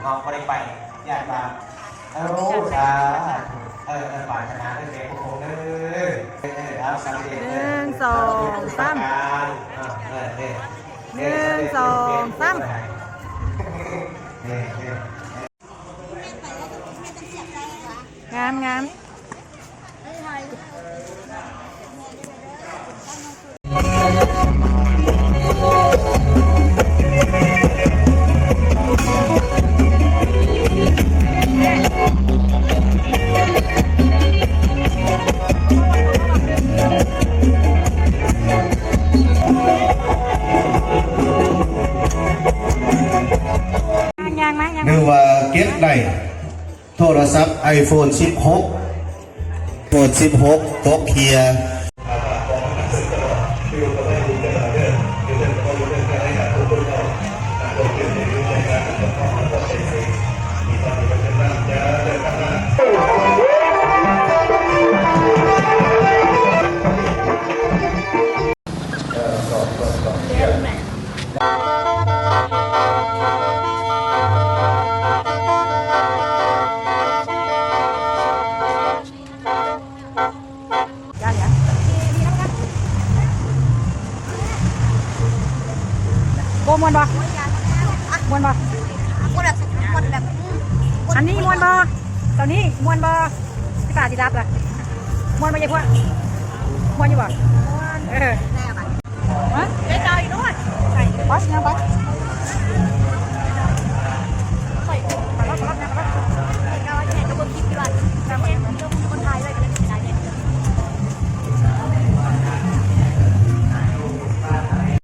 ເຮົາບໍ່ໄດ້ໄປ ຢ້ານວ່າ ໂອ້ ສາທຸ ເອີ ເອີ ປາຖະໜາເດີ ແມ່ຜູ້ຄົງເດີ ເອີ ເອີ ເອົາ ສຳເລັດເດີ ໜຶ່ງ ສອງ ສາມ ເອີ ເອີ ເອີ ໜຶ່ງ ສອງ ສາມ ເອີ ເອີ ງາມ ງາມ. ຍ່າງມາ ຍ່າງມາ ຫຼືວ່າເກັບໄດ້ ໂທລະສັບໄອໂຟນສິບຫົກ ໂຟນສິບຫົກຕົກເຄຍ. ໂກ ມ່ວນບໍ່? ມ່ວນບໍ່? ອັນນີ້ມ່ວນບໍ່? ຕອນນີ້ມ່ວນບໍ່? ຊິປາຊິລັບລະ ມ່ວນບໍ່ຍາຍພວກ? ມ່ວນຢູ່ບໍ່? ເອີ ຮະ?